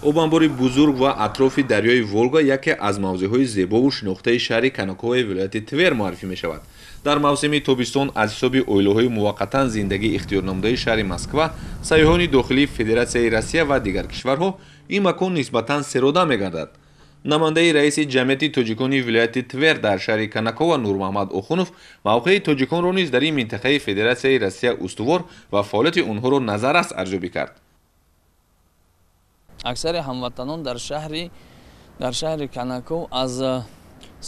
Обанбори бузург ва атрофи дарёи Волга яке аз мавзеъҳои зебову шинохтаи шаҳри Конаковаи вилояти Твер муаррифӣ мешавад. Дар мавсими тобистон аз ҳисоби оилаҳои муваққатан зиндагӣ ихтиёрнамудаи шаҳри Москва, сайёҳони дохилии Федератсияи Россия ва дигар кишварҳо ин макон нисбатан серода мегардад. Намояндаи раиси ҷамъияти тоҷикони вилояти Твер дар шаҳри Конакова Нурмаҳмад Охунов мавқеи тоҷиконро низ дар ин минтақаи Федератсияи Россия устувор ва фаъолияти онҳоро назаррас арзёбӣ кард. Аксари ҳамватанон дар шаҳри Конаков аз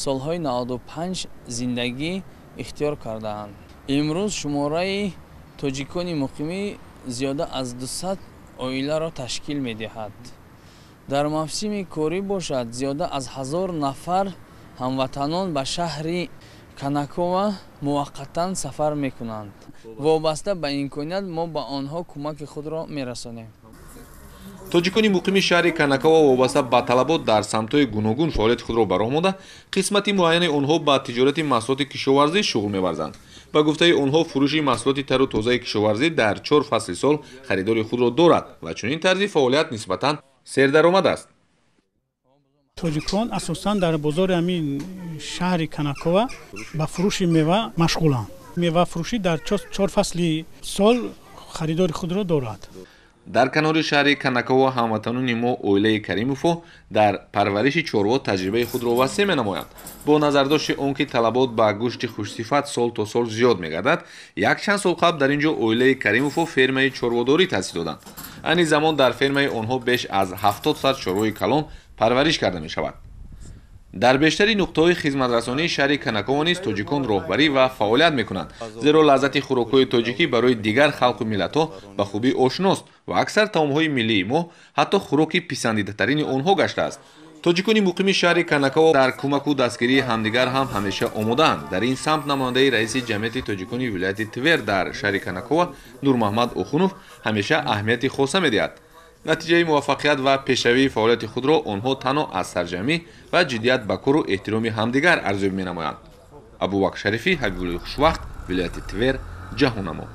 солҳои 95 зиндагӣ ихтиёр кардаанд. Имрӯз шумораи тоҷикони муқимӣ зиёда аз 200 оиларо ташкил медиҳад. Дар мавсими корӣ бошад, зиёда аз 1000 нафар ҳамватанон ба шаҳри Конакова муваққатан сафар мекунанд. Вобаста ба имконият мо ба онҳо кӯмаки худро мерасонем. Тоҷикони муқими шаҳри Конакова вобаста ба талабот дар самтҳои гуногун фаъолияти худро ба роҳ монда, қисмати муайяни онҳо ба тиҷорати маҳсулоти кишоварзӣ шуғл меварзанд. Ба гуфтаи онҳо фурӯши маҳсулоти тару тозаи кишоварзӣ дар 4 фасли сол харидори худро дорад ва чунин тарзи фаъолият нисбатан сердаромад аст. Тоҷикон асосан дар бозори ҳамин шаҳри Конакова ба фурӯши мева машғуланд. Мевафурӯшӣ дар 4 фасли сол харидори худро дорад. Дар канори шаҳри Конакова ҳамватанони мо оилаи Каримовҳо дар парвариши чорво таҷрибаи худро васеъ менамоянд. Бо назардошти он ки талабот ба гӯшти хушсифат сол то сол зиёд мегардад, якчанд сол қабл дар ин ҷо оилаи Каримовҳо фермаи чорводорӣ таъсис доданд. Айни замон дар фермаи онҳо беш аз 70 сар чорвои калон парвариш карда мешавад. Дар бештари нуқтаҳои хизматрасонии шаҳри Конакова низ тоҷикон роҳбарӣ ва фаъолият мекунанд, зеро лаззати хӯрокҳои тоҷикӣ барои дигар халқу миллатҳо ба хубӣ ошност ва аксар таомҳои миллии мо ҳатто хӯроки писандидатарини онҳо гаштааст. Тоҷикони муқими шаҳри Конакова дар кӯмаку дастгирии ҳамдигар ҳам ҳамеша омодаанд. Дар ин самт намояндаи раиси ҷамъияти тоҷикони вилояти Твер дар шаҳри Конакова Нурмаҳмад Охунов ҳамеша аҳамияти хоса медиҳад. Натиҷаи муваффақият ва пешравии фаъолияти худро онҳо танҳо аз сарҷамӣ ва ҷиддият ба кору эҳтироми ҳамдигар арзёбӣ менамоянд. Абубакр Шарифӣ, Ҳабибуллои Хушвақт, вилояти Твер, Ҷаҳоннамо.